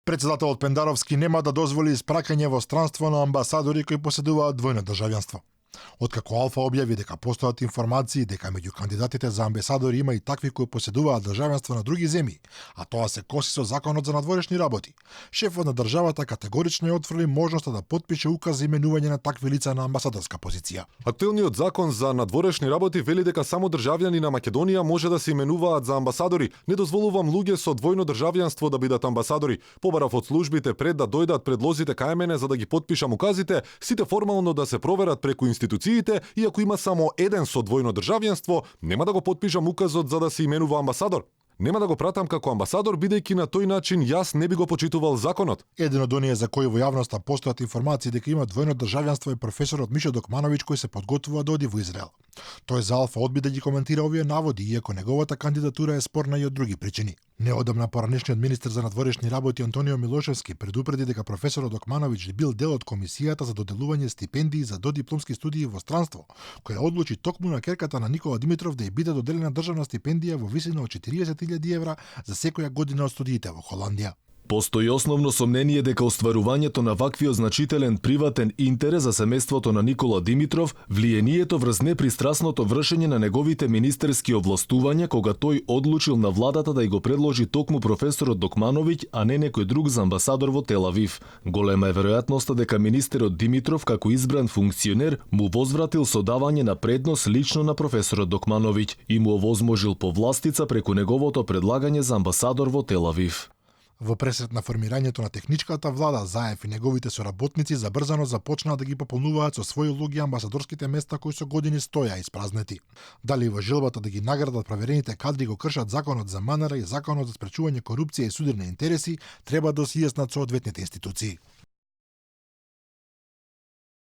Председателот Пендаровски нема да дозволи испраќање во странство на амбасадори кои поседуваат двојно државјанство. Откако Алфа објави дека постојат информации дека меѓу кандидатите за амбасадори има и такви кои поседуваат државјанство на други земји, а тоа се коси со Законот за надворешни работи, шефот на државата категорично ја отфрли можноста да потпише указ за именување на такви лица на амбасадорска позиција. Актуелниот закон за надворешни работи вели дека само државјани на Македонија може да се именуваат за амбасадори. Не дозволувам луѓе со двојно државјанство да бидат амбасадори. Побарав од службите пред да дојдат предлозите кај мене за да ги потпишам указите, сите формално да се проверат преку институциите и ако има само еден со двојно државјанство, нема да го потпишам указот за да се именува амбасадор. Нема да го пратам како амбасадор, бидејќи на тој начин јас не би го почитувал законот. Еден од оние за кои во јавноста постојат информации дека има двојно државјанство е професорот Мишо Докмановиќ кој се подготвува да оди во Израел. Тој за Алфа одби да ги коментира овие наводи, иако неговата кандидатура е спорна и од други причини. Неодамна поранешниот министер за надворешни работи Антонио Милошевски предупреди дека професорот Докмановиќ бил дел од комисијата за доделување стипендии за додипломски студии во странство, која одлучи токму на керката на Никола Димитров да ја биде доделена државна стипендија во висина од 40.000 евра за секоја година од студиите во Холандија. Постои основно сомнение дека остварувањето на ваквиот значителен приватен интерес за семејството на Никола Димитров, влијанието врз непристрасното вршење на неговите министерски овластувања кога тој одлучил на владата да ја го предложи токму професорот Докмановиќ, а не некој друг за амбасадор во Тел Авив. Голема е веројатноста дека министерот Димитров како избран функционер му возвратил со давање на предност лично на професорот Докмановиќ и му овозможил повластица преку неговото предлагање за амбасадор во Тел Авив. Во пресет на формирањето на техничката влада, Заев и неговите соработници забрзано започнаа да ги пополнуваат со своји луѓе амбасадорските места кои со години стоја испразнети. Дали во желбата да ги наградат проверените кадри го кршат законот за МНР и законот за спречување корупција и судирни интереси, треба да се изјаснат соодветните институции.